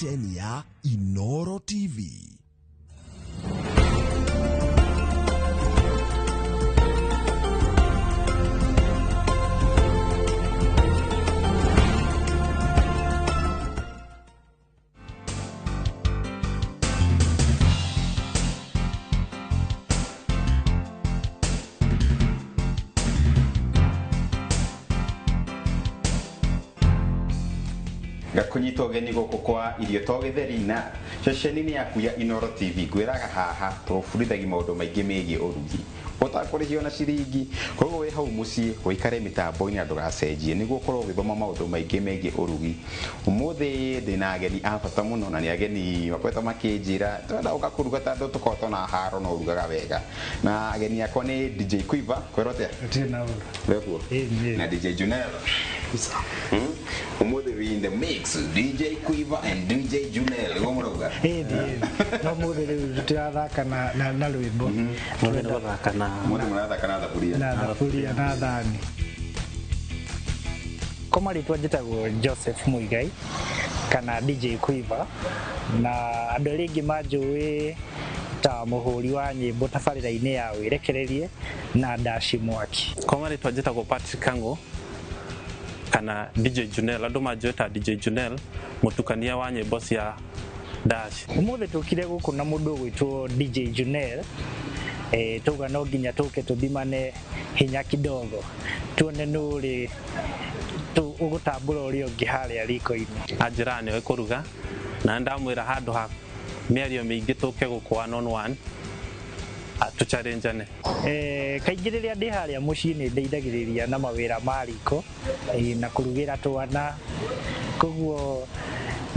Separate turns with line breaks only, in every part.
Ceceni ya Inoro TV.
Gakunyitwo geni guku kwa irio to githeri na ceceni-inĩ yaku ya Inoro TV. Ngwĩraga haha tũbundithagia maũndũ maingĩ megiĩ ũrugi ũtakũrĩhio na ciringi. Koguo wĩ hau mũciĩ ũikare mĩtambo-inĩ na ndũgacenjie nĩguo ũkorwo ũgĩthoma maũndũ maingĩ megiĩ ũrugi. Ũmũthĩ ndĩna ageni a bata mũno na nĩ ageni makoretwo makĩnjĩra twenda gũka kũruga tondũ tũkoragwo na haro no ũrugaga wega. Na ageni akwa nĩ DJ Quiver, kwĩrwo atĩa?
Gũtirĩ na ũru.
Wekuo?
Ĩĩ.
Na DJ Junel. Ũmũthĩ we in the mix, DJ Quiver and DJ Junel, nĩguo mũrauga?
Ĩĩ ĩĩ. No mũthĩ rĩu tũtirathaka na rwĩmbo.
Mũthĩ nĩ gũthaka na
Mũthĩ mũrathaka na thaburia.
Na thaburia na thani. Kwa marĩtwa njĩtagwo Joseph Muigai kana DJ Quiver, na andũ arĩa aingĩ manjũĩ ta mũhũri wa nyĩmbo tabarĩra-inĩ ya Wĩrekererie na Ndaci Mwaki.
Kwa marĩtwa njĩtagwo Patrick Kang'o kana DJ Junel, andũ manjũĩ ta DJ Junel, mũtukania wa nyĩmbo cia Dash.
Ũmũthĩ tũkire gũkũ na mũndũ ũgwĩtwo DJ Junel. Tauga no nginya tũke tũthimane hinya kidogo tuone nũ rĩ ũgũtambũra ũrĩa ũngĩ harĩa riko-inĩ.
Anjĩraga nĩoĩ kũruga na ndamwĩra handũ ha mĩario mĩingĩ tũke gũkũ one on one tũchallengeane.
Kaingĩ rĩrĩa ndĩ harĩa mũciĩ nĩ ndeithagĩrĩria na mawĩra ma riko na kũrugĩra twana, koguo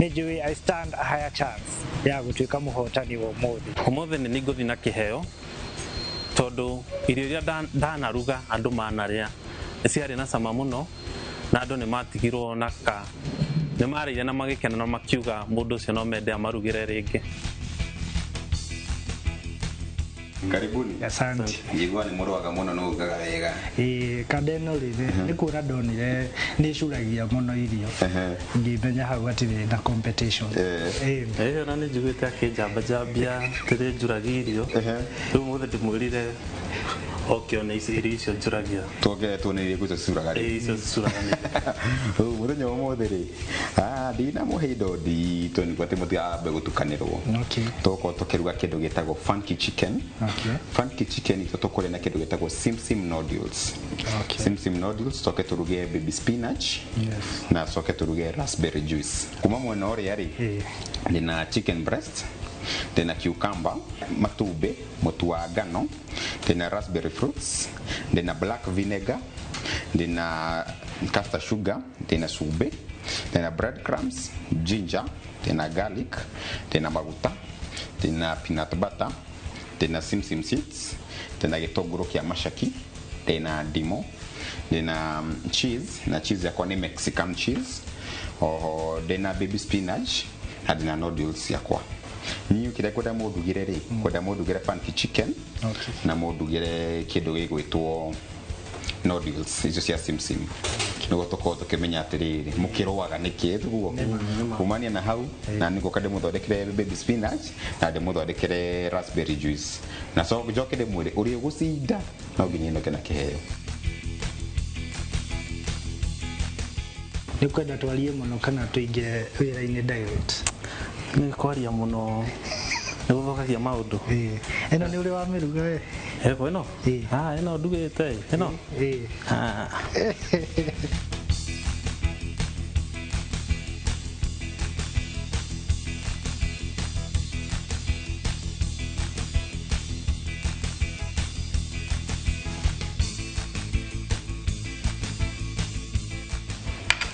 nĩ njũĩ I stand a higher chance ya gũtuĩka mũhotani wa ũmũthĩ.
Ũmũthĩ nĩ ngũthiĩ na kĩheo tondũ irio iria ndanaruga andũ manarĩa nĩ ciarĩ na cama mũno na andũ nĩ matigirwo na ka nĩ marĩire na magĩkena na makiuga mũndũ ũcio no mende amarugĩre rĩngĩ.
Karibuni.
Asante.
Njigua nĩ mũrũaga mũno no ugaga wega.
Ĩĩ kanda ĩno rĩ nĩ kuona ndonire nĩ ĩcuragia mũno irio ngĩmenya hau hatirĩ na competition. Ĩĩ.
Ĩĩ ona nĩ njiguĩte akĩnjambanjambia atĩrĩ njuragia irio. Rĩu ũmũthĩ ndĩmwĩrire oke one irio icio njuragia.
Tuongerere tuone irio icio cicuraga rĩ.
Ĩĩ icio cicuraga nĩ.
Rĩu mũthenya wa ũmũthĩ rĩ, ndinamũhe indo nditũ nĩguo atĩ mũtigambe gũtukanĩrwo. Tũgũkorwo tũkĩruga kĩndũ gĩtagwo funky chicken. Funky chicken itũ tũkũrĩa na kĩndũ gĩtagwo simsim noodles. Simsim noodles tũcoke tũruge baby spinach. Na tũcoke tũruge raspberry juice. Kuma mwena ũrĩa rĩ, ndĩna chicken breast, ndĩna cucumber, matumbĩ, mũtu wa ngano, ndĩna raspberry fruits, ndĩna black vinegar, ndĩna caster sugar, ndĩna cumbĩ, ndĩna bread crumbs, ginger, ndĩna garlic, ndĩna maguta, ndĩna peanut butter, ndĩna simsim seeds, ndĩna gĩtũngũrũ kĩa macaki, ndĩna ndimũ, ndĩna cheese, na cheese yakwa nĩ Mexican cheese, oho ndĩna baby spinach na ndĩna noodles yakwa. Niĩ kĩrĩa ngwenda mũndugĩre rĩ, ngwenda mũndugĩre funky chicken na mũndugĩre kĩndũ gĩgwĩtwo noodles icio cia simsim nĩguo tũkorwo tũkĩmenya atĩrĩrĩ mũkĩrũaga nĩkĩ tiguo kumania na hau na nĩguo ndĩmũthondekere baby spinach na ndĩmũthondekere raspberry juice na so njoke ndĩmwĩre ũrĩa ũgũcinda no nginya inũke na kĩheo.
Nĩ kwenda twarie mũno kana tũingĩre wĩra-inĩ direct?
Nĩ kwaria mũno nĩ gũthũkagia maũndũ.
Ĩno nĩ ũrĩ wamĩruga we?
Ĩko ĩno? Ĩno ndugĩte ĩno?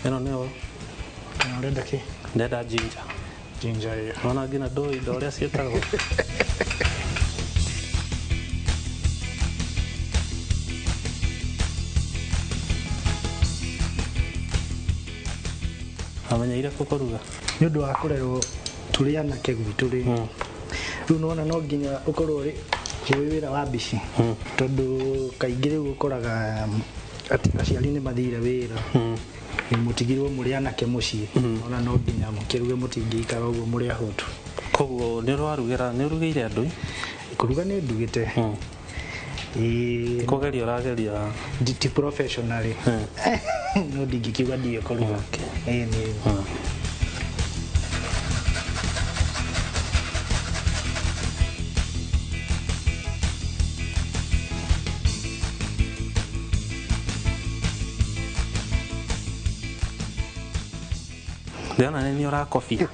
Ĩno nĩyo.
Ĩno ũrenda kĩ?
Ndĩrenda ginger.
Ginger ĩyo.
Ona nginya ndũĩ indo ũrĩa ciĩtagwo. Amenyeire kũruga.
Nĩ ũndũ wa kũrerwo tũrĩ anake gwitũ rĩ, rĩu nĩwona no nginya ũkorwo ũrĩ wĩra wa mbici tondũ kaingĩ rĩu ũkoraga atĩ aciari nĩ mathire wĩra. Mũtigirwo mũrĩ anake mũciĩ ona no nginya mũkĩruge mũtingĩikara ũguo mũrĩ ahũtu.
Koguo nĩ ũrarugĩra, nĩ ũrugĩire andũ?
Kũruga nĩ ndugĩte. Ĩĩ.
Kũgeria ũrageria?
Ti professionally, no ndingĩkiuga ndiũĩ kũruga. Ĩĩ nĩ.
Ndĩrona nĩ ũrakobia.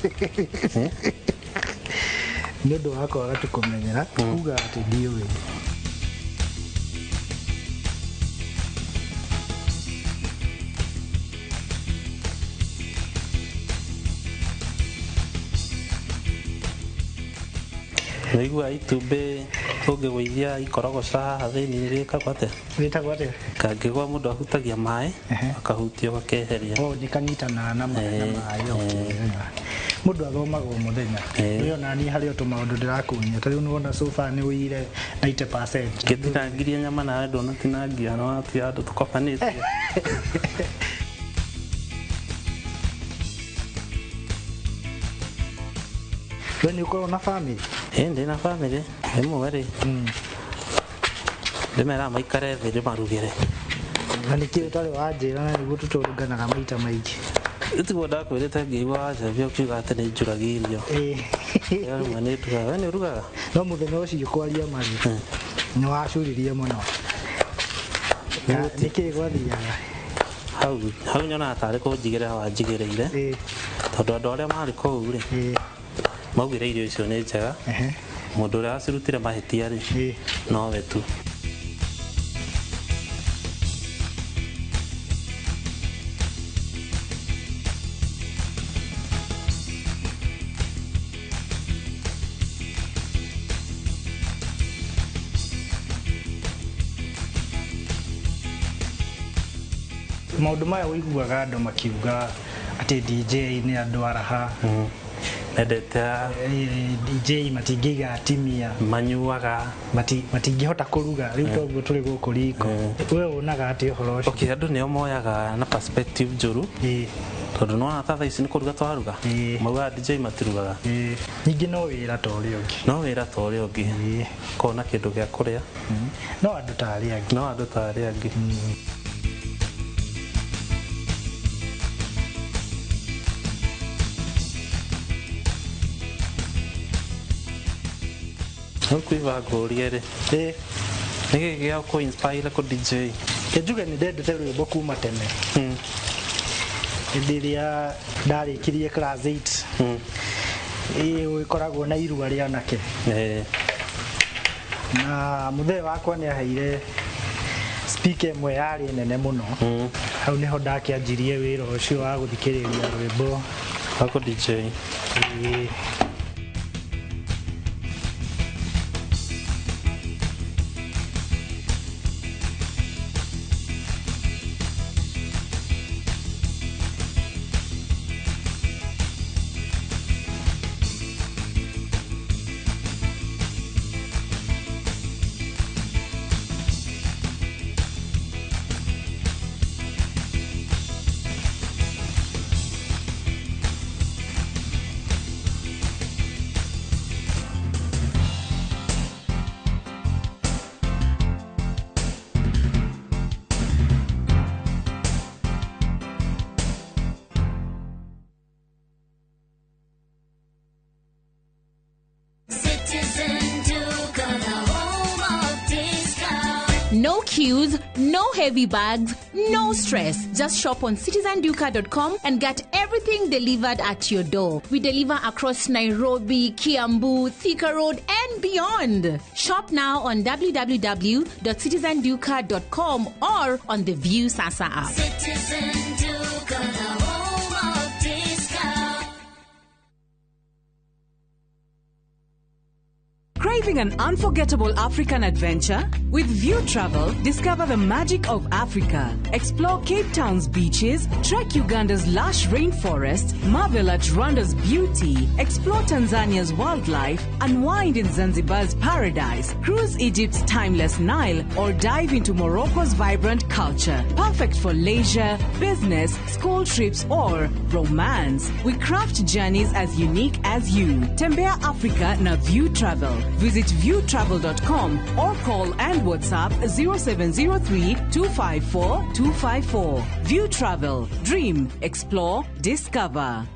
Nĩ ũndũ wa kwaga tu kũmenyera, ti kuga atĩ ndiũĩ.
Nĩiguaga itumbĩ ũngĩgũithia ikorogoca haha thĩinĩ rĩkagwo atĩa?
Rĩtagwo atĩa?
Kangĩgwa mũndũ ahutagia maĩ, akahutia ũgakeheria.
Oh, nĩkanyitanaga na maĩ. Okay. Mũndũ athomaga o mũthenya. Rĩu ona niĩ harĩ o tũmaũndũ ndĩrakuonia. Ta rĩu nĩwona so far nĩ ũiyire 90%.
Ngĩtinangirie nyama nawe ndũnatinangia, nĩwatiga andũ tũkobanĩtie.
We nĩ ũkoragwo na bamĩrĩ?
Ĩĩ ndĩ na bamĩrĩ, rĩmwe rĩ ndĩmeraga maikare thĩ ndĩmarugĩre.
Na nĩkĩĩ ũtarĩ wanjĩra na nĩguo tũtũrũnganaga maita maingĩ?
Tiguo ndakwĩrĩte ngĩigua wanjambia ũkiuga atĩ nĩ njuragia irio. Rĩmwe nĩ ndugaga. We nĩ ũrugaga?
No mũthenya ũcio kwaria marĩ nĩ wacuririe mũno. Nĩkĩĩ gwathiaga?
Hau nyonaga tarĩ kũnjigĩrĩra wanjigĩrĩire. Tondũ andũ arĩa marĩ kũu rĩ maugire irio icio nĩ njega. Mũndũ ũrĩa wacirutire mahĩtia rĩ nowe tu.
Maũndũ maya ũiguaga andũ makiuga atĩ DJ nĩ andũ araha.
Mendete
DJ matingĩiga atimia,
manyuaga,
matingĩhota kũruga. Rĩu toguo tũrĩ gũkũ riko. We wonaga atĩ ũhoro ũcio?
Okay, andũ nĩo moyaga na perspective njũru. Tondũ nĩwona ta thaa ici nĩ kũruga twaruga. Maugaga DJ matirugaga.
Ningĩ no wĩra ta ũrĩa ũngĩ.
No wĩra ta ũrĩa ũngĩ. Kona kĩndũ gĩa kũrĩa.
No andũ ta arĩa angĩ.
No andũ ta arĩa angĩ. Rĩu kwĩba ngũrie rĩ, nĩkĩ gĩa kũ inspire kũ DJ?
Njuge nĩ ndendete rwĩmbo kuma tene. Hĩndĩ ĩrĩa ndarĩkirie class 8, ĩkoragwo na irua rĩa anake. Na mũthee wakwa nĩ aheire speaker ĩmwe yarĩ nene mũno. Hau nĩho ndakĩanjirie wĩra ũcio wa gũthikĩrĩria rwĩmbo
wa kũ DJ.
No queues, no heavy bags, no stress. Just shop on citizenduka.com and get everything delivered at your door. We deliver across Nairobi, Kiambu, Thika Road, and beyond. Shop now on www.citizenduka.com or on the View Sasa app.
Citizen Duka, the home of discount.
Credit
Craving an unforgettable African adventure? With View Travel, discover the magic of Africa. Explore Cape Town's beaches, trek Uganda's lush rainforests, marvel at Rwanda's beauty, explore Tanzania's wildlife, unwind in Zanzibar's paradise, cruise Egypt's timeless Nile, or dive into Morocco's vibrant culture. Perfect for leisure, business, school trips, or romance. We craft journeys as unique as you. Tembea Africa na View Travel. Visit viewtravel.com or call and WhatsApp 0703 254 254. View Travel. Dream, explore, discover.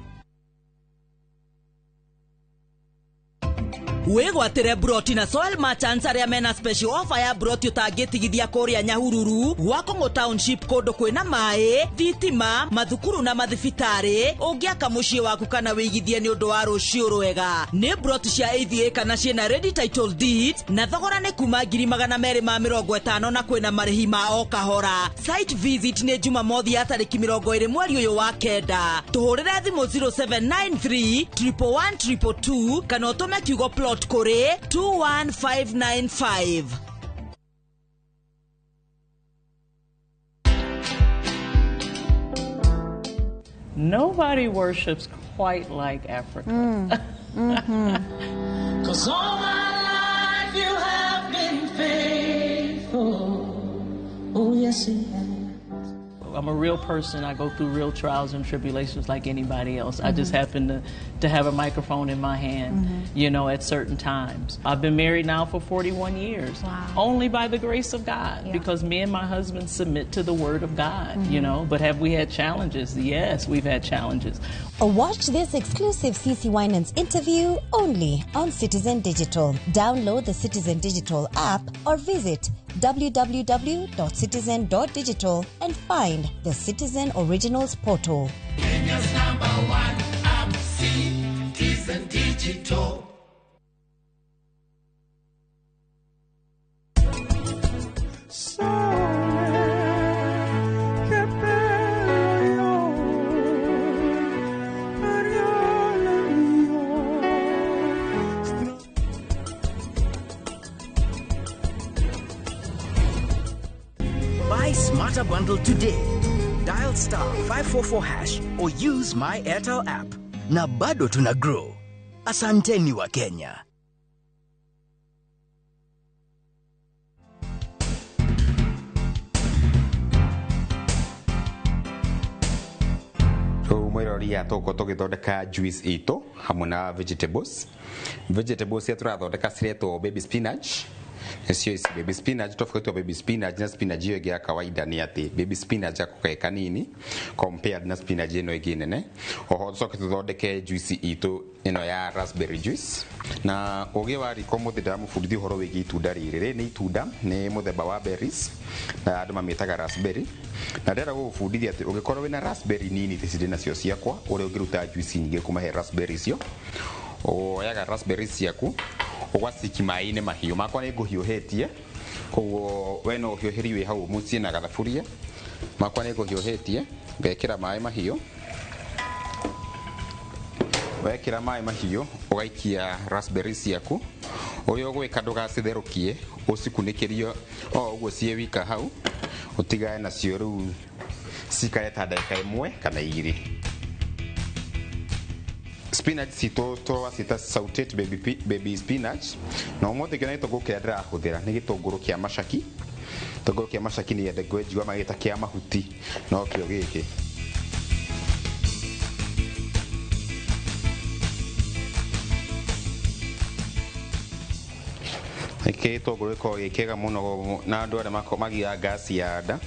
Wĩgwatĩre broti na Soil Merchants arĩa mena special offer ya broti ũtangĩtigithia kũrĩa Nyahururu, Gwakũng'ũ Township, kũndũ kwĩna maĩ, thitima, mathukuru na mathibitarĩ. Ũngĩaka mũciĩ waku kana wĩigithie nĩ ũndũ wa rũciũ rwega. Nĩ broti cia AVA kana ciĩna ready title deed na thogora nĩ kuma 250,000 na kwĩna marĩhi ma o kahora. Site visit nĩ Jumamothi ya tarĩki 20 mweri ũyũ wa kenda. Tũhũrĩre thimũ 0793 111 222 kana ũtũme kiugo plot kore 21595.
Nobody worships quite like Africa.
Mm. 'Cause all my life you have been faithful. Oh, yes, you have.
I'm a real person. I go through real trials and tribulations like anybody else. I just happen to have a microphone in my hand, you know, at certain times. I've been married now for 41 years.
Wow.
Only by the grace of God, because me and my husband submit to the Word of God, you know. But have we had challenges? Yes, we've had challenges.
Watch this exclusive CeCe Winans interview only on Citizen Digital. Download the Citizen Digital app or visit www.citizen.digital and find the Citizen Originals portal.
Kenya's number one app, Citizen Digital.
Buy Smarter Bundle today. Dial star 544 hash or use my Airtel app. Na bado tuna grow. Asanteni wa Kenya.
Mwĩrori tũgũkorwo tũgĩthondeka juice itũ hamwe na vegetables. Vegetables iria tũrathondeka ciretwo baby spinach. Nĩcio ici baby spinach, tofauti wa baby spinach na spinach ĩyo ĩngĩ ya kawaida nĩ atĩ baby spinach yako ke kanini compared na spinach ĩno ĩngĩ nene. Oho tũcoke tũthondeke juice itũ ĩno ya raspberry juice. Na ũgĩ wa riko mũthĩ ndĩramũbundithia ũhoro wĩgiĩ itunda rĩrĩ. Rĩrĩ nĩ itunda, nĩ mũthemba wa berries na andũ mamĩtaga raspberry. Na ndĩrenda gũgũbundithia atĩ ũngĩkorwo wĩna raspberry nini ta ici ndĩ nacio ciakwa, ũrĩa ũngĩruta juice nyingĩ kuma he raspberry icio. Woyaga raspberry ciaku ũgaciki maĩ-inĩ mahiũ. Makwa nĩ ngũhiũhĩtie, koguo we no ũhiũhĩrie wĩ hau mũciĩ na gathaburia. Makwa nĩ ngũhiũhĩtie, ngekĩra maĩ mahiũ. Wekĩra maĩ mahiũ, ũgaikia raspberry ciaku. Ũrĩa ũgwĩka ndũgacitherũkie, ũcikunĩkĩrie o ũguo ciĩ wika hau, ũtigane nacio rĩu cikare ta ndagĩka ĩmwe kana igĩrĩ. Spinach citũ tũracita sauteed baby spinach. Na ũmũthĩ ngĩona gĩtũngũrũ kĩrĩa ndĩrahũthĩra nĩ gĩtũngũrũ kĩa macaki. Gĩtũngũrũ kĩa macaki nĩ nyendete njigua magĩta kĩa mahuti, no kĩo gĩkĩ. Gĩkĩ gĩtũngũrũ gĩkoragwo gĩ kĩega mũno na andũ arĩa magiaga ngasi ya nda.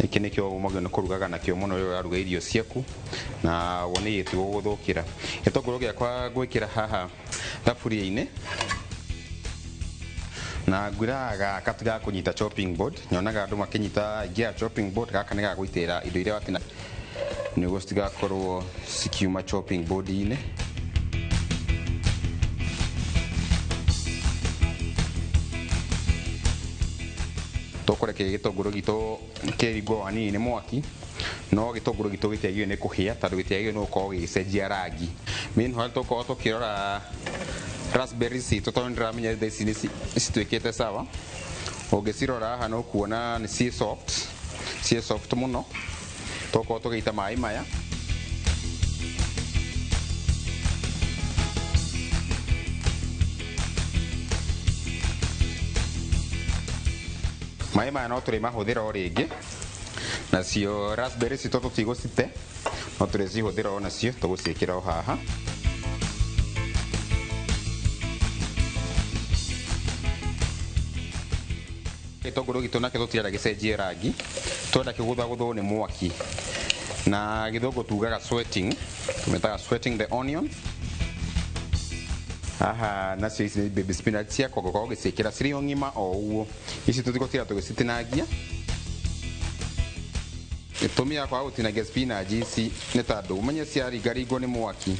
Gĩkĩ nĩkĩo ũmagio nĩ kũrugaga nakĩo mũno rĩrĩa ũraruga irio ciaku na wone gĩtigũgũthũkĩra. Gĩtũngũrũ gĩakwa ngwĩkĩra haha thaburia-inĩ na ngwĩraga gaka ti ga kũnyita chopping board. Nyonaga andũ makĩnyita aingĩ a chopping board, gaka nĩ ga gũitĩrĩra indo iria watina nĩguo citigakorwo cikiuma chopping board-inĩ. Tũkũrekereria gĩtũngũrũ gitũ kĩringwo hanini nĩ mwaki, no gĩtũngũrũ gitũ gĩtiagĩrĩirwo nĩ kũhĩa tondũ gĩtiagĩrĩirwo nĩ gũkorwo gĩgĩcenjia rangi. Meanwhile tũkorwo tũkĩrora Raspberry citũ tondũ nĩndĩramenya thaa ici nĩ cituĩkĩte sawa. Ũngĩcirora haha nĩ ũkuona nĩ ciĩ soft, ciĩ soft mũno. Tũgũkorwo tũgĩita maĩ maya. Maĩ maya no tũrĩmahũthĩra o rĩngĩ. Nacio raspberry citũ tũtigũcite, no tũrĩcihũthĩra o nacio, tũgũciĩkĩra o haha. Gĩtũngũrũ gitũ nakĩo tũtirenda gĩcenjie rangi, twenda kĩgũthagũthwo nĩ mwaki, na gĩthũngũ tugaga sweating, tũmĩtaga sweating the onion. Haha nacio ici nĩ baby spinach ciakwa, ngũkorwo ngĩciĩkĩra cirĩ o ng'ima o ũguo. Ici tũtigũtira tũgĩcitinangia. Gĩtũmi ya kwaga gũtinangia spinach ici nĩ tondũ ũmenye ciaringaringwo nĩ mwaki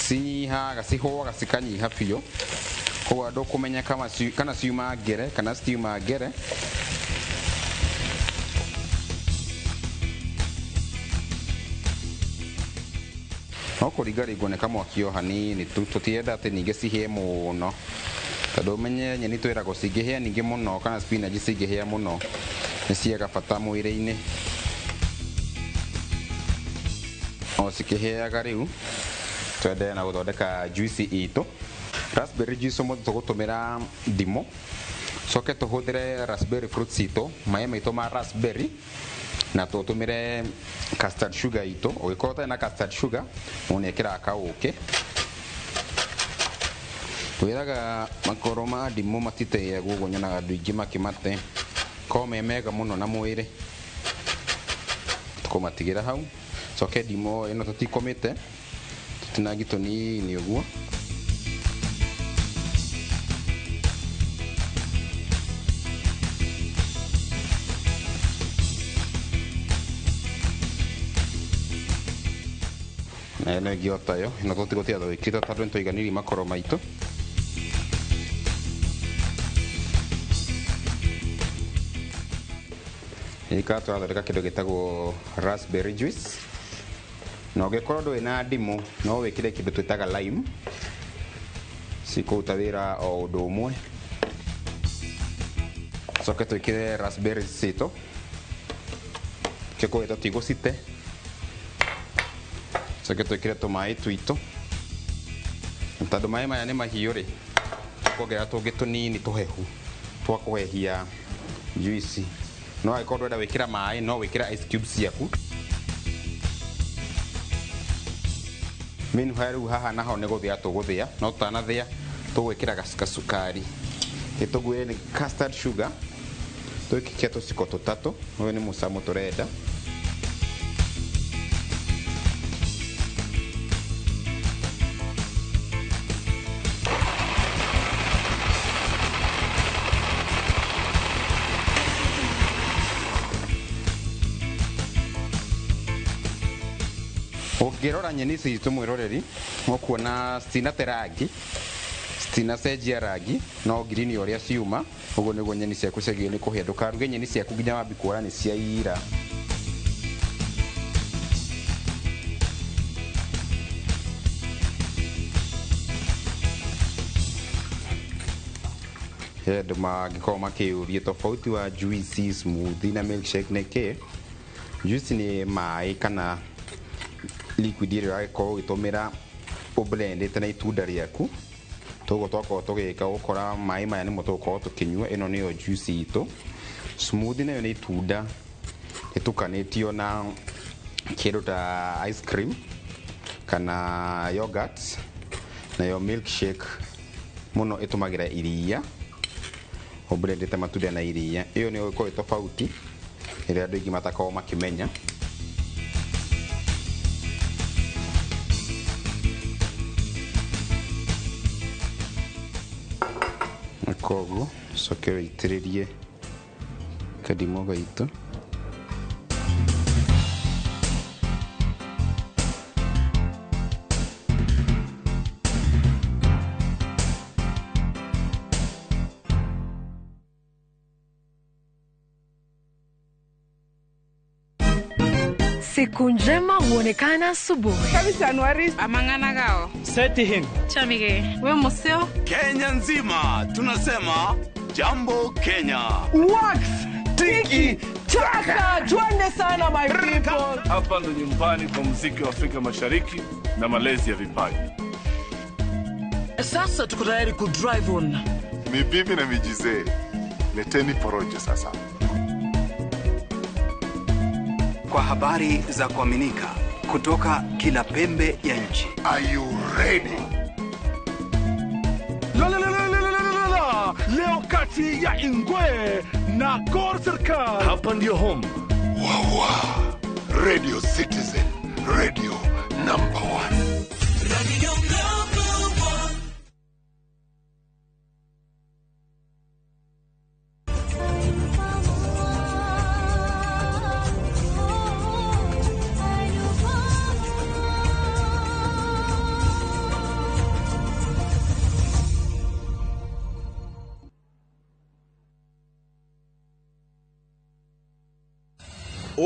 cinyihaga, cihũaga cikanyiha biũ, koguo andũ kũmenya kana ciuma ngere kana citiuma ngere. No kũringaringwo nĩ kamwaki o hanini tu, tũtirenda atĩ ningĩ cihĩe mũno, tondũ ũmenye nyeni twĩragwo cingĩhĩa ningĩ mũno kana spinach cingĩhĩa mũno nĩ ciaga bata mwĩrĩ-inĩ. O cikĩhĩaga rĩu twendelee na gũthondeka juice itũ. Raspberry juice ũmũthĩ tũgũtũmĩra ndimũ, coke tũhũthĩre raspberry fruits itũ, maĩ maitũ ma raspberry, na tũtũmĩre custard sugar itũ. Ũngĩkorwo ũtarĩ na custard sugar, mũndũ nĩ ekĩraga kaũkĩ. Twĩraga makoro ma ndimũ matiteagwo, ũguo nyonaga andũ aingĩ makĩmate, korwo me mega mũno na mwĩrĩ. Tũkũmatigĩra hau. Coke ndimũ ĩno tũtikũmĩte, tũtinangi tũnini ũguo. Na ĩno ĩngĩ o tayo ĩno tũtigũtiga tũgĩkĩrĩte tondũ nĩ tũiganirie makoro maitũ. Ĩka tũrathondeka kĩndũ gĩtagwo raspberry juice, na ũngĩkorwo ndũrĩ na ndimũ no wĩkĩre kĩndũ twĩtaga lime, cikũruta wĩra o ũndũ ũmwe. Coke twĩkĩre raspberry citũ, kĩkũgĩ tũtigũcite. Coke twĩkĩre tũmaĩ twitũ, tondũ maĩ maya nĩ mahiũ rĩ, tũkuongerera tũngĩ tũnini tũhehu twa kũhehia juice. No angĩkorwo ndwenda gwĩkĩra maĩ, no wĩkĩre ice cubes ciaku. Meanwhile rĩu haha naho nĩ gũthĩa tũgũthĩa, no tũtanathĩa tũgwĩkĩra gacukari. Gĩtũngũrũ nĩ custard sugar, twĩkĩre tũciko tũtatũ, ũyũ nĩ mũcamo tũrenda. Ũngĩrora nyeni ici citũ mwĩroreri, ũkuona citinate rangi, citinacenjia rangi, no ngirini ũrĩa ciuma. Ũguo nĩguo nyeni ciaku ciagĩrĩirwo nĩ kũhĩa. Ndũkaruge nyeni ciaku nginya wambi kuona nĩ ciaira. He andũ mangĩkorwo makĩyũria tofauti wa juice, smoothie na milkshake nĩ kĩ. Juice nĩ maĩ kana liquid ĩrĩa ũragĩkorwo ũgĩtũmĩra ũblendĩte na itunda rĩaku. Toguo twakorwo tũgĩka, ũgũkora maĩ maya nĩmo tũgũkorwo tũkĩnyua, ĩno nĩyo juice itũ. Smoothie nayo nĩ itunda rĩtukanĩtio na kĩndũ ta ice cream kana yogurt. Nayo milkshake mũno ĩtũmagĩra iria, ũblendĩte matunda na iria. Ĩyo nĩyo ĩkoragwo ĩ tofauti ĩrĩa andũ aingĩ matakoragwo makĩmenya. Koguo coke wĩitĩrĩrie kadimũ gaitũ.
Siku njema huonekana asubuhi.
Amanganagao.
Setihin.
Chamige. We museo.
Kenya nzima tunasema jambo Kenya.
Wax tiki taka, twende sana my people.
Hapa ndo nyumbani kwa muziki wa Afrika Mashariki na malezi ya vipaji.
Sasa tuko tayari ku drive on.
Ni bibi na mijizee, leteni porojo sasa.
Kwa habari za kuaminika kutoka kila pembe ya nchi.
Are you ready?
La la la la la la la la. Leo kati ya Ingwe na Gor Serikal. Hapa ndio home.
Wawa. Radio Citizen, radio number 1.
Radio number 1.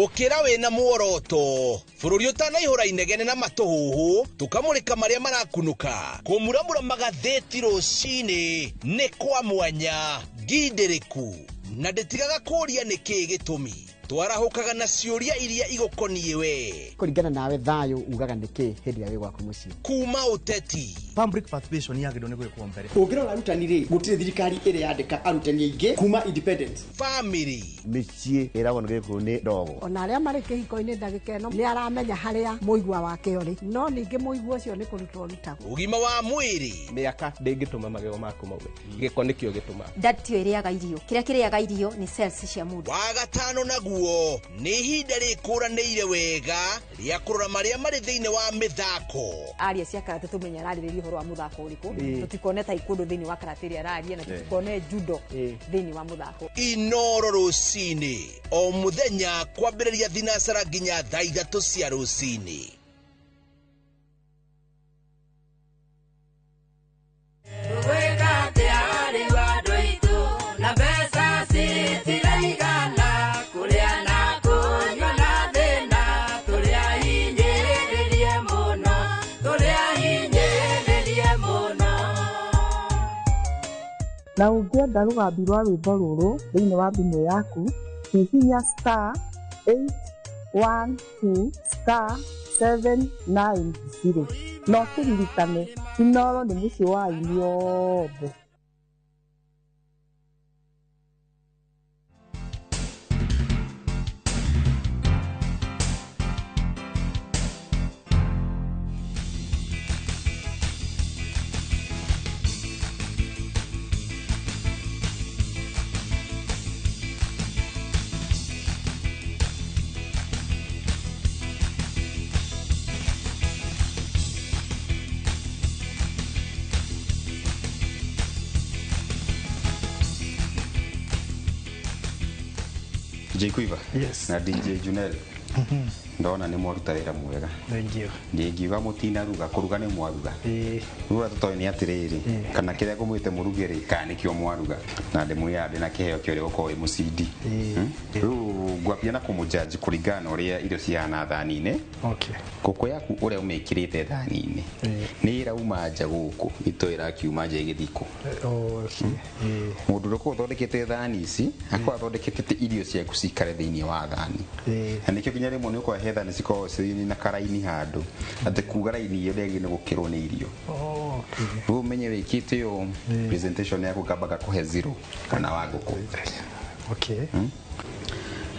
Ukira wina muoroto bururi utanaihura inegene na matuhuhu tukamurika maria marakunuka kumuramura magatheti rucini ni kwa mwanya ngindiriku na nditigaga kuria niki gitumi twarahukaga na ciuria iria igukoniĩ we
kuringana nawe thayo ugaga niki hindi ya wi gwaku mucii
kuma uteti
public participation yagĩrĩirwo nĩ gwĩkwo mbere
ũngĩrora arutani rĩ gũtirĩ thirikari ĩrĩ yandĩka arutani aingĩ kuma independence
family
mĩciĩ ĩragwo nĩ gĩkũyũ nĩ ndogo
ona arĩa marĩ kĩhiko-inĩ ndagĩka ĩno nĩ aramenya harĩa mũigua wake ũrĩ no ningĩ mũigua ũcio nĩ kũrutwo ũrutagwo
ũgima wa mwĩrĩ
mĩaka ndĩngĩtũma magego maku maume gĩko nĩkĩo gĩtũmaga
ndatio ĩrĩaga irio kĩrĩa kĩrĩaga irio nĩ cells cia mũndũ
wa gatano naguo nĩ ihinda rĩkũranĩire wega rĩa kũrora marĩa marĩ thĩinĩ wa mĩthako
aria cia karate tũmenye ararĩrĩria ũhoro wa mũthako ũrĩkũ tũtikone taekwondo thĩinĩ wa karate ĩrĩa araria na tũtikone judo thĩinĩ wa mũthako
Inoro rũcinĩ o mũthenya kwambĩrĩria thinacara nginya thaa 3 cia rũcinĩ.
Na ũngĩenda rũgambi rwa rwĩmbo rũrũ thĩinĩ wa thimũ yaku hihinya star 812 star 790 na ũkĩririkane Inoro nĩ mũciĩ wa aini othe.
DJ Quiver. Yes. Na DJ Junel. Ndona nĩ mwaruta wĩra mwega.
Thank you.
Ndingiuga mũtinaruga kũruga nĩ mwaruga. Rĩu tũtoĩ nĩ atĩrĩrĩ kana kĩrĩa ngũmwĩte mũruge rĩ kana nĩkĩo mwaruga na ndĩmwĩra ndĩ na kĩheo kĩa ũrĩa ũkorwo wĩ mũcindi. Rĩu ngwambia na kũmũjudge kũringana na ũrĩa irio cihana thani-inĩ.
Okay.
Ngũkũ yaku ũrĩa ũmĩkĩrĩte thani-inĩ nĩ ĩrauma nja gũkũ itoĩ ĩrakiuma nja ĩgĩthiĩ kũ. Mũndũ ũrĩa ũkoragwo ũthondekete thani ici akoragwo athondekete irio ciaku cikare thĩinĩ wa thani. Na nĩkĩo nginya rĩmwe nĩ ũkoraga he thani cikoragwo ciĩ na karaini handũ atĩ kuga raini ĩyo ndĩagĩrĩirwo nĩ gũkĩrwo nĩ irio. Rĩu ũmenye wĩkĩte ũũ presentation yaku ngamba ngakũhe zero kana wa ngũkũ.
Okay.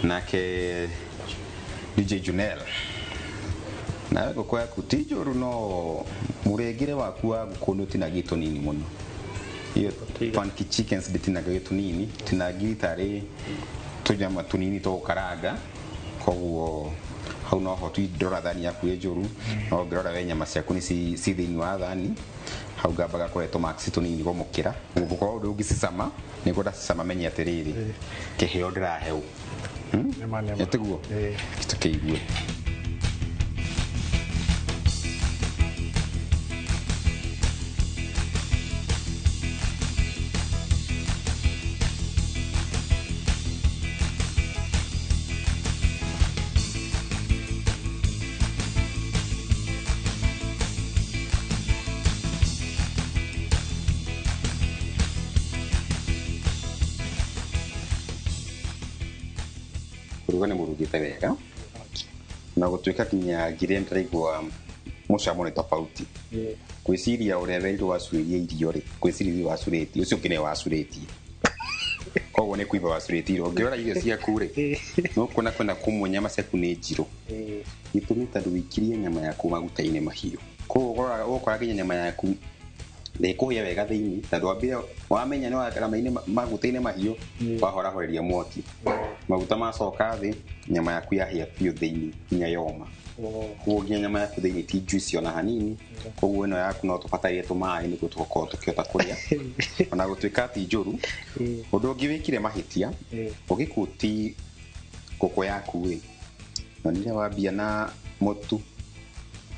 Nake DJ Junel nawe ngũkũ yaku ti njũru no mũrengere waku wa ngũkũ nĩ ũtinagio tũnini mũno. Iyo funky chickens ndĩtinagio tũnini tinagio tarĩ tũnyama tũnini tũgũkaranga koguo hau no ho ndĩrora thani yaku ĩ njũru no ngĩrora we nyama ciaku nĩ ci thĩinĩ wa thani hau ngambaga kũhe tũmax tũnini gũmũkĩra gũkorwo ũndũ ũngĩcicama nĩguo ndacicama menye atĩrĩrĩ kĩheo ndĩraheo ĩtiguo tũkĩigue. Kũruga nĩ mũrugĩte wega na gũtuĩka nginya ngire ndĩraigua mũcamo nĩ tofauti. Gwĩciria ũrĩa werirwo wacurĩrie irio rĩ, gwĩciria irio wacurĩtie ũcio ũngĩ nĩwe wacurĩtie, koguo nĩ kũimba wacurĩtie irio. Ũngĩrora irio ciaku rĩ, no kuona kwĩna kũmwe nyama ciaku nĩ njirũ, gĩtũmi tondũ wĩikirie nyama yaku maguta-inĩ mahiũ, koguo ũgũkora nginya nyama yaku ndĩkũhĩa wega thĩinĩ, tondũ wambire wamenya nĩ wakarama-inĩ maguta-inĩ mahiũ, wahorahoreria mwaki, maguta macoka thĩ, nyama yaku yahĩa biũ thĩinĩ nginya yoma. Koguo nginya nyama yaku thĩinĩ ti juicy ona hanini, koguo ĩno yaku no tũbataire tũmaĩ nĩguo tũgũkorwo tũkĩhota kũrĩa ona gũtuĩka ti njũru. Ũndũ ũngĩ wĩkire mahĩtia, ũgĩkuti ngũkũ yaku rĩ, nonire wambia na mũtu,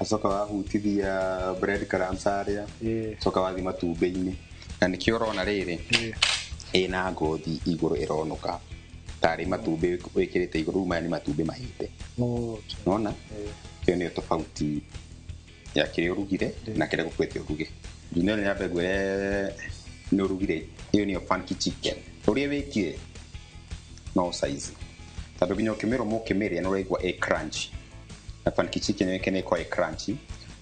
acoka wahutithia bread crumbs harĩa, acoka wathiĩ matumbĩ-inĩ, na nĩkĩo ũrona rĩrĩ ĩna ngothi igũrũ ĩronũka tarĩ matumbĩ wĩkĩrĩte igũrũ, rĩu maya nĩ matumbĩ mahĩte. Nona ĩyo nĩyo tofauti ya kĩrĩa ũrugire na kĩrĩa gũkwĩte ũruge. Junior nĩ nyambe ngwĩre nĩ ũrugire, ĩyo nĩyo funky chicken ũrĩa wĩkire no size, tondũ nginya ũkĩmĩrũma ũkĩmĩrĩa nĩ ũraigua ĩ crunchy, na funky chicken ĩyo nĩ ĩkoragwo ĩ crunchy.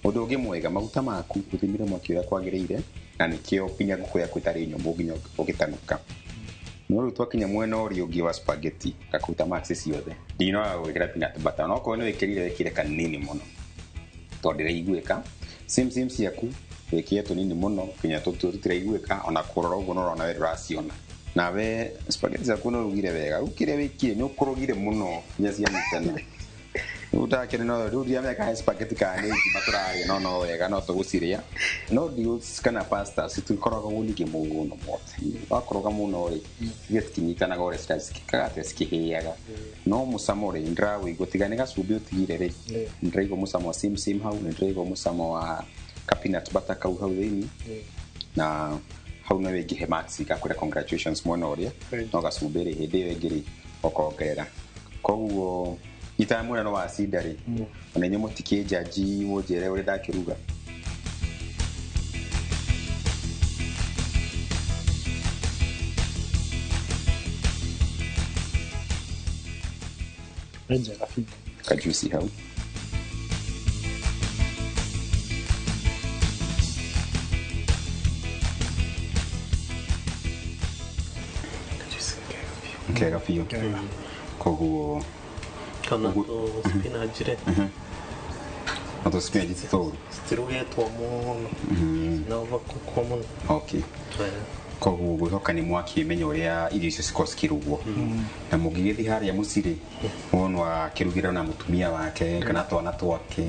Ũndũ ũngĩ mwega, maguta maku ũthimire mwaki ũrĩa kwagĩrĩire, na nĩkĩo nginya ngũkũ yaku ĩtarĩ nyũmũ nginya ũgĩtanuka. No rĩu twakinya mwena ũrĩa ũngĩ wa spaghetti ngakũruta marks ciothe, ndinoga gwĩkĩra peanut butter, no okorwo nĩ wĩkĩrire wĩkĩre kanini mũno tondũ ndĩraiguĩka. Sim ciaku wĩkĩre tũnini mũno nginya tũtuo tũtiraiguĩka, ona kũrora ũguo no ũrona we ndũraciona. Nawe spaghetti ciaku nĩ ũrugire wega, rĩu kĩrĩa wĩkire nĩ ũkũrugire mũno nginya cianyitana. Rĩu ndakĩrĩ no rĩu ndiramenya kana spaghetti kana nĩ ngima tũrarĩa, no wega no tũgũcirĩa. No noodles kana pasta citikoragwo ningĩ mũno mothe, wakoroga mũno rĩ irio citinyitanaga ũrĩa cikĩkaga atĩa cikĩhĩaga, no mũcamo rĩ ndĩrawĩigua, tiga nĩ gacumbĩ ũtigire rĩ, ndĩraigua mũcamo wa sim hau, nĩ ndĩraigua mũcamo wa ka peanut butter kau hau thĩinĩ, na hau no wĩngĩhe marks gakwĩra congratulations mwena ũrĩa, no gacumbĩ rĩ hĩndĩ ĩyo ĩngĩ rĩ ũkongerera. Koguo itamwĩra no wacinda rĩ, ona inyuĩ mũtikĩnjanji mũnjĩre ũrĩa ndakĩruga.
Njega biũ.
Kajuici hau. Kega biũ. Koguo
kana tũ spinach rĩ,
no tũ spinach ti tũũru,
citirugĩtwo mũno na overcookwo mũno.
Okay. Koguo ngwĩhoka nĩ mwakĩmenya ũrĩa irio icio cikoragwo cikĩrugwo, na mũngĩgĩthiĩ harĩa mũciĩ rĩ, mũndũ akĩrugĩra na mũtumia wake kana twana twake,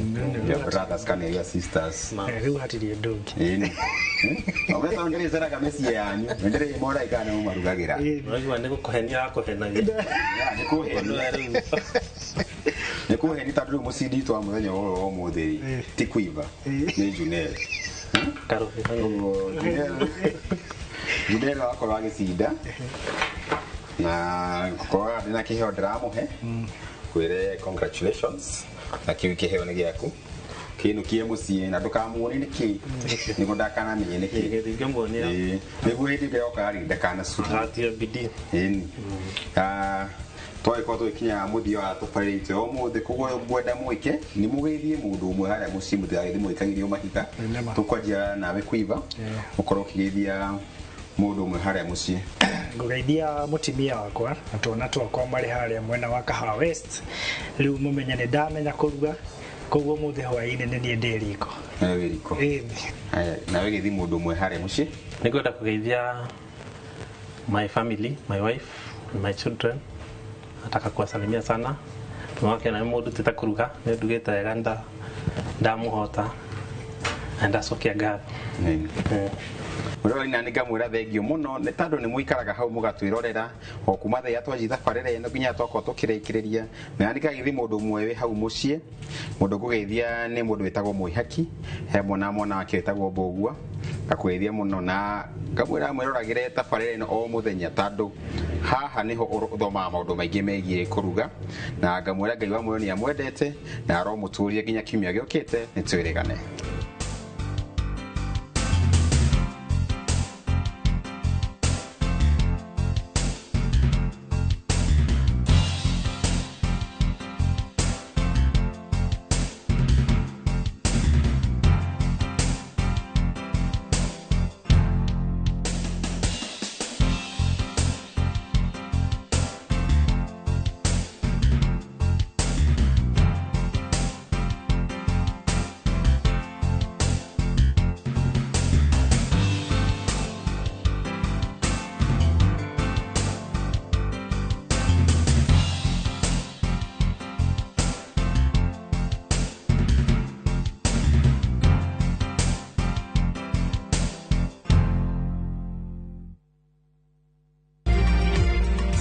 your brothers kana your sisters.
Rĩu hatirĩ ũndũ ũngĩ.
Ĩni no ndĩrĩceraga mĩciĩ yanyu, ndĩrĩ moraga kana mũmarugagĩra.
Ũraigua nĩ gũkũhenia akũhenagia.
Nĩ kũhenia tondũ rĩu mũcindi witũ wa mũthenya ũyũ wa ũmũthĩ rĩ ti Quiver, nĩ Junel. Junel akorwo agĩcinda na korwo ndĩna kĩheo ndĩramũhe, kwĩre congratulations, na kĩu kĩheo nĩ gĩaku, kĩinũkie mũciĩ na ndũkamuonie nĩkĩ, nĩguo ndakanamenye nĩkĩ, nĩguo hĩndĩ ĩrĩa yoka rĩ ndakanacurie.
Atie bidii.
Ĩni twagĩkorwo tũgĩkinya mũthia wa tabarĩra itũ ya ũmũthĩ, koguo ngwenda mwĩke nĩ mũgeithie mũndũ ũmwe harĩa mũciĩ, mũtigagĩthiĩ mũgĩkagĩrio mahiga. Tũkwanjia nawe Quiver, ũkorwo ũkĩgeithia mũndũ ũmwe harĩa mũciĩ.
Ngũgeithia mũtumia wakwa na twana twakwa marĩ harĩa mwena wa Kahawa West. Rĩu mũmenye nĩ ndamenya kũruga, koguo mũthĩ hwaĩ-inĩ nĩ niĩ ndĩ riko.
Nawe wĩ riko. Haya, nawe geithia mũndũ ũmwe harĩa mũciĩ.
Nĩngwenda kũgeithia my family, my wife and my children. Nataka kuwasalimia sana. Mwake na mũndũ tita kũruga, nĩ ndugĩte wega ndamuhota na ndacokia ngatho.
Mũrori na nĩngamwĩra thengio mũno nĩ tondũ nĩ mũikaraga hau mũgatwĩrorera o kuma thaa iria twanjia tabarĩra ĩno nginya twakorwo tũkĩrĩkĩrĩria. Na nĩngagĩthiĩ mũndũ ũmwe wĩ hau mũciĩ, mũndũ ngũgeithia nĩ mũndũ wĩtagwo Mwĩhaki, he mwana wake wĩtagwo Mbũgua, ngakũgeithia mũno na ngamwĩra mwĩroragĩre tabarĩra ĩno o mũthenya tondũ haha nĩho ũthomaga maũndũ maingĩ megiĩ kũruga, na ngamwĩra Ngai wa muoyo nĩ amwendete na aromũtũria nginya kiumia gĩũkĩte. Nĩ twĩrĩgane.